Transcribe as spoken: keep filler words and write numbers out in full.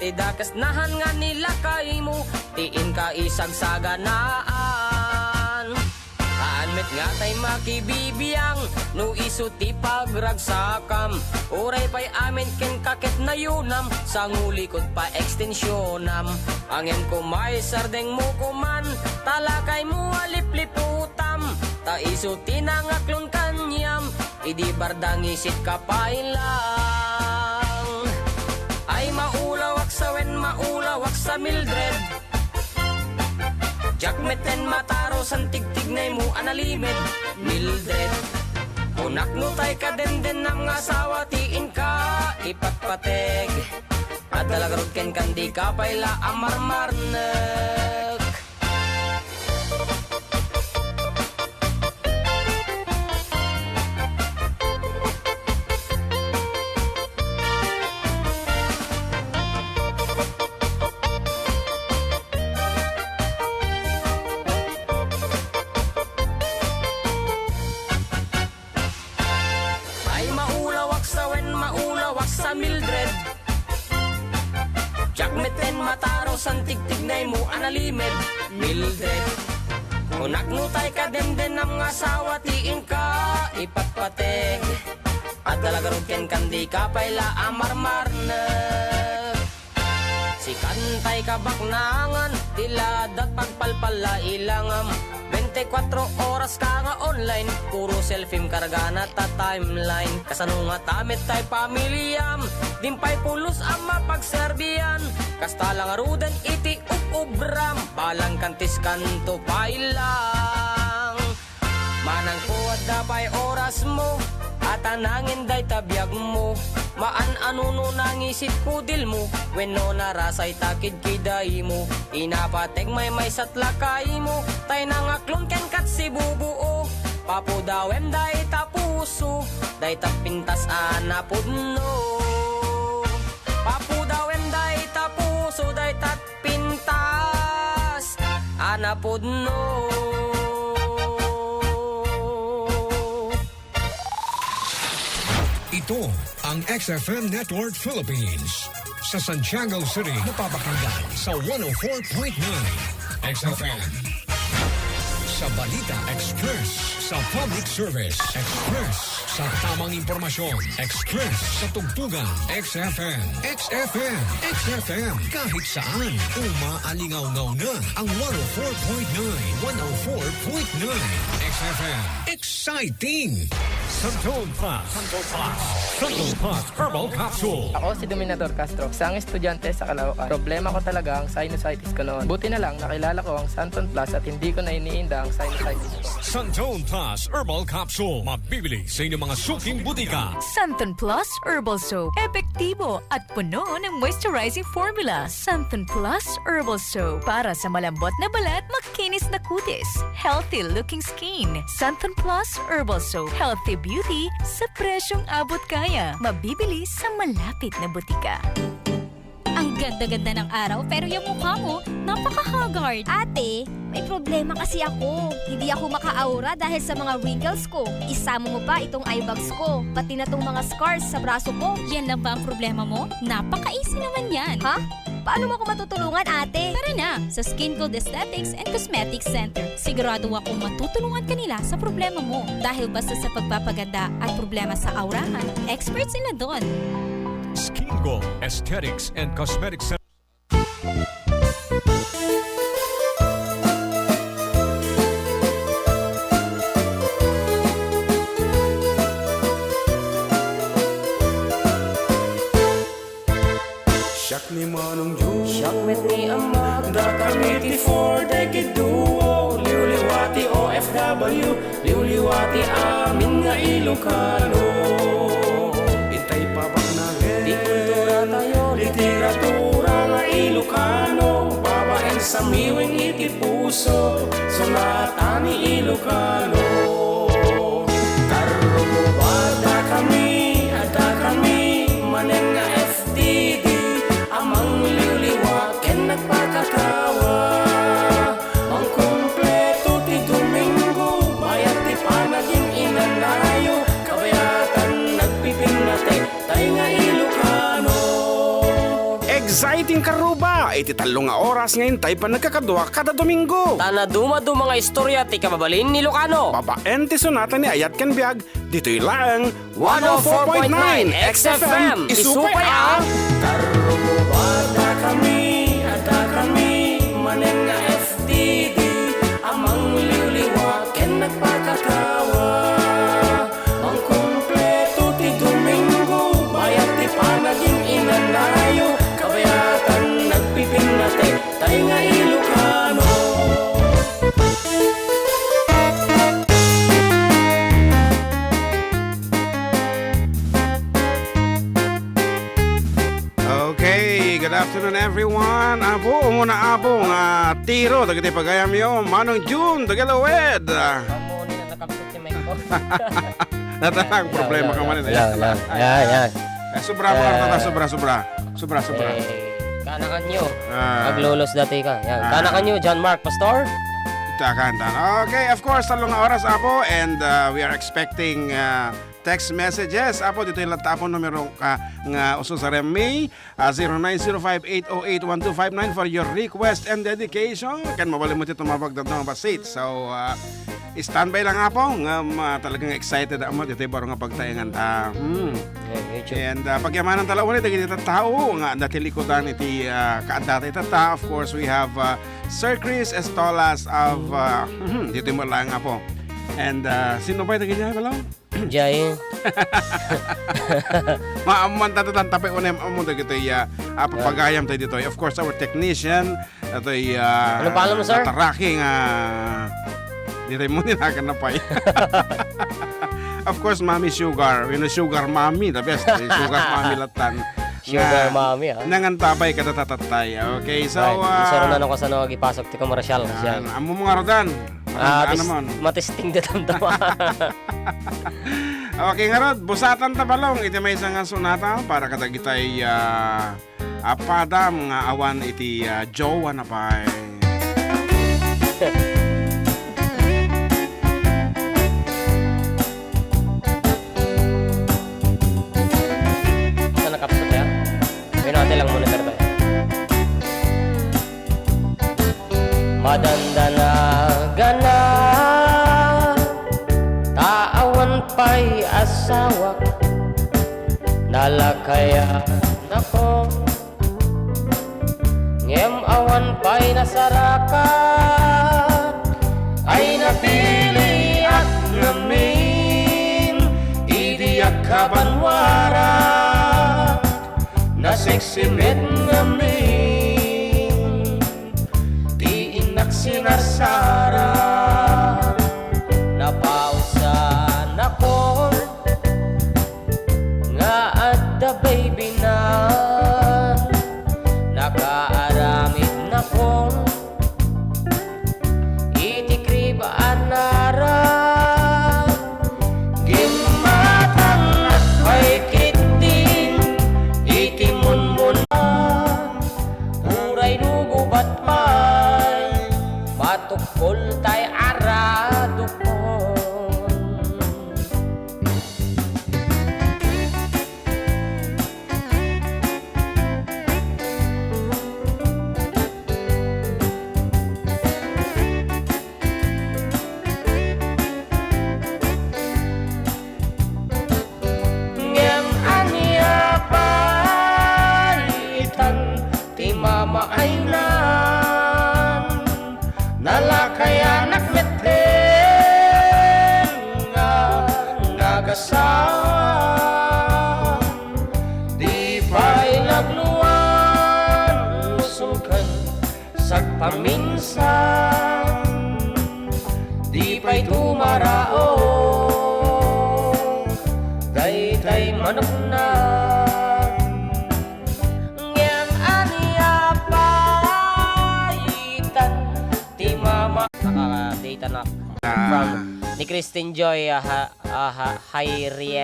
Ti dakes nahan nga ni lakaymo, ti inka isagsaganaan. Haan met nga tay makibibiang, no isu ti pagragsakam. Uray pay amin kenka ket nayunam, sangulikod pa ekstensionam. Ngem koma isardengmo koman, ta lakaymo a lipliputam. Ta isu ti nangaklon kaniam, idi bardangisit ka pay lang. Ay maulawak sa wen, maulawak sa Mildred. Diak metten mataro san tigtignaymo a nalimed, Mildred. Kunak no tay kadendennam nga asawa ti inka ipatpateg. Adda la garud kenkan, dika pay la a marmarnek. Ay maulawak sa wen, maulawak sa Mildred. Diak metten mataro san tigtignaymo a nalimed, Mildred. Kunak no tay kadendennam nga asawa ti inka ipatpateg. Adda la garud kenkan, dika pay la a marmarnek. Sikan tay kabaknangan, ti ladat pagpalpalla ilangam. Bente kuatro oras ka nga online, puro selfiem kargana ta timeline. Kasano ngata met tay pamiliam, dimpay pulos a mapagserbian. Kasta la ngaruden iti ub-ubram, balang kantiskanto pay lang. Manangko, adda pay orasmo, a ta nangin dayta biagmo. Maan a nuno nangisit kudilmo, wenno narasay ta kidkidaymo. Inapateg maymaysa ti lakaymo, tay nangaklon kenka ti sibubuo. Papudawem dayta puso, dayta pintas a napudno. Papudawem dayta puso, dayta pintas a napudno. Ito ang X F M Network Philippines. Sa Santiago City, mapapakinggan sa one oh four point nine X F M. Sa Balita Express, sa Public Service Express, sa tamang impormasyon Express, sa tugtugan X F M. X F M, X F M, kahit saan, umaalingawngaw na ang one oh four point nine, one oh four point nine X F M. Exciting! Santon Plus. Santon Plus. Santon Plus Herbal Capsule. Ako si Dominador Castro, isang estudyante sa Caloocan. Problema ko talaga ang sinusitis ko noon. Buti na lang nakilala ko ang Santon Plus at hindi ko na iniinda ang sinusitis ko. Santon Plus Herbal Capsule. Mabibili sa inyong mga suking butika. Santon Plus Herbal Soap. Epektibo at puno ng moisturizing formula. Santon Plus Herbal Soap. Para sa malambot na balat, makinis na kutis, healthy looking skin. Santon Plus Herbal Soap. Healthy beauty sa presyong abot kaya. Mabibili sa malapit na butika. Ang ganda-ganda ng araw, pero yung mukha mo, napaka-haggard. Ate, may problema kasi ako. Hindi ako maka-aura dahil sa mga wrinkles ko. Isama mo pa itong eye bags ko, pati na tong mga scars sa braso ko. Yan lang ba ang problema mo? Napaka-easy naman yan. Ha? Paano mo ako matutulungan, ate? Tara na! Sa Skin Gold Aesthetics and Cosmetics Center. Sigurado akong matutulungan ka nila sa problema mo. Dahil basta sa pagpapaganda at problema sa aurahan, experts sila doon. Skin Gold Aesthetics and Cosmetics Center. Siak ni Manong Joe. Siak met ni Ama. Dakami ti Four Decade Duo. Liwliwa ti O F W. Liwliwa ti amin nga Ilocano. Intay pabaknangen. Ti kultura tayo. Literatura nga Ilocano. Babaen sa miwing iti puso. Sunatan ni Ilocano. Tarruba dakami, a dakami manen nga F T D a mangliwliwa ken nagpakatawa. Mangkumpleto ti Domingo, mayat ti panagin-inanayo, kabayatan nagpipinnatek, tay nga Ilocano. Sa iting karuba, iti tallo nga oras nga intay panagkakadua kada Domingo. Ta naduma-duma nga istorya ti kababalin ni Ilocano. Babaen ti sonata ni Ayat ken Biag, ditoy laeng one oh four point nine X F M. Isu pay a Karuba, adda kami, adda kami, manen nga F T D, a mangliwliwa ken nagpakatawa. Mangkumpleto ti Domingo, bayat ti panagin-inanayo, kabayatan nagpipinnate, tay nga Ilocano. Okay, good afternoon, everyone. Apo, umuna, Apo, nga tiro dagiti pagayamyo, Manong Jun, taga Lawed. Amo ni na nakapsut ti mic ko. Natalang problema ka man, eh. Yan, yan. Yan, yan. Eh, sobra mo, Eh, sobra, sobra. Sobra, sobra. Eh, kanakan nyo. Ah. Maglulos dati ka. Yan. Ah. Kanakan nyo, John Mark Pastor. Ita, kantan. Okay, of course, tallo nga oras, Apo, and, uh, we are expecting, uh, text messages. Apo, ditoy latta, Apo, numero ka nga ususarem mi, ah, zero nine zero five eight oh eight one two five nine for your request and dedication. Ken mabalin mo ti tumawag dagiti mabasit. So, ah, standby lang, Apo, ngem, ah, talagang excited, Apo, ditoy baro nga pagtaengan ta. Hmm. Eh, YouTube. And, ah, pagyamanan ta la unay dagiti tattao nga adda ti likudan iti, ah, kaadda tatta. Of course, we have, ah, Sir Chris Estolas of, ah, mhm, ditoy mo lang, Apo. And, ah, sino pay dagiti, Balong? Jay. Maammoan ta, ta, ta, tapay unay maammo dagitoy, ah, ah, pagpagayam tayo ditoy. Of course, our technician, datoy, ah, Ano pangalan mo, sir? Nataraki nga, di tayo mo ninakan na pay. Of course, Mami Sugar. You know, Sugar Mommy, the best. Eh, Sugar Mommy latan. Sugar Mommy, ah. Nangantabay kada tatatay. Okay, so, Right. Isuro ah, na no kasano agipasok ti komersyal. Yan. Siya. Amo mga rodan. Ah, Ano tis-, man? Matisting da tamtama. Okay, ngarud, busatan ta, Balong, iti maysa nga sonata para kadagitay, ah, a padam nga awan iti, ah, jowa na pay. Sa nakapsot ya? Binati lang monitor tayo. Madandanagana, ta awan pay asawak, nalakayan ako. Ngem awan pay nasarakan, ay napiliak ngamin, idi agkabanwara. Nasiksi met ngamin ti innak sinasara. Napausanakon nga adda baby na. Nakaaramidnakon iti crib a naran. Gimmatangak pay ketdin iti munmuna. Uray no gubat pay, matukkol tay aradukon. Ngem ania pay itan ti mamaaynan? Nalakayanak metten nga nagasawa. Di pay nagluan, usulkan sagpaminsan. Di pay tumaraok daytay manukna. Ngem ania pay itan ti mama-, nakadate na. Ah. From ni Christine Joy, ah, ha-, ah, ha-, Hayrie.